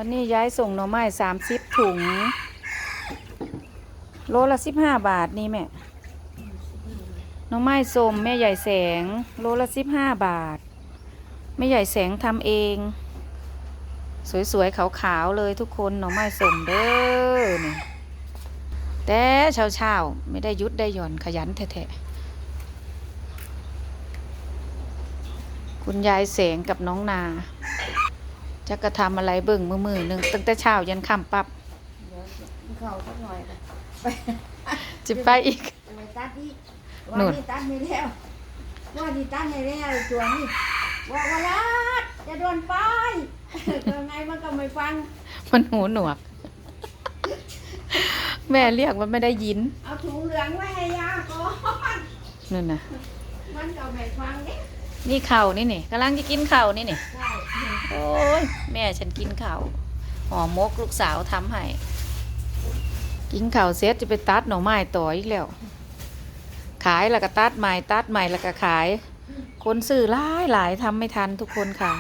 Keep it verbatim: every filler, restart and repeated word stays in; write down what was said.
วันนี้ยายส่งหน่อไม้สามสิบถุง โลละสิบห้าบาทนี่แม่ หน่อไม้ส้มแม่ใหญ่แสง โลละสิบห้าบาท แม่ใหญ่แสงทำเอง สวยๆขาวๆเลยทุกคน หน่อไม้ส้มเด้อนี่ แต่เช้าๆไม่ได้หยุดได้หย่อน ขยันแท้ๆ คุณยายแสงกับน้องนา จักกะทำอะไรเบิ่งมื้อๆหนึ่ง ตั้งแต่เช้ายันค่ำปั๊บ เดี๋ยวกินข้าวสักหน่อยค่ะ สิไปอีก ไปตัดอีก นู่ ว่าน นี่ตัดไม่แล้ว ว่านี่ตัดไม่แล้วตัวนี้ ว่าว่าลัดจะโดนไป ตัวไงมันก็ไม่ฟัง มันหูหนวก แม่เรียกมันไม่ได้ยิน เอาถุงเหลืองไว้ให้ยาก่อน นั่นนะ มันก็ไม่ฟังเด้ นี่ข้าวนี่นี่กำลังจะกินข้าวนี่นี่ ใช่ โอ้ย แม่ฉันกินข้าวห่อหมกลูกสาวทำให้ กินข้าวเสร็จจะไปตัดหน่อไม้ต่ออีกแล้ว ขายแล้วก็ตัดใหม่ ตัดใหม่แล้วก็ขาย คนซื้อหลายหลายทำไม่ทันทุกคนค่ะ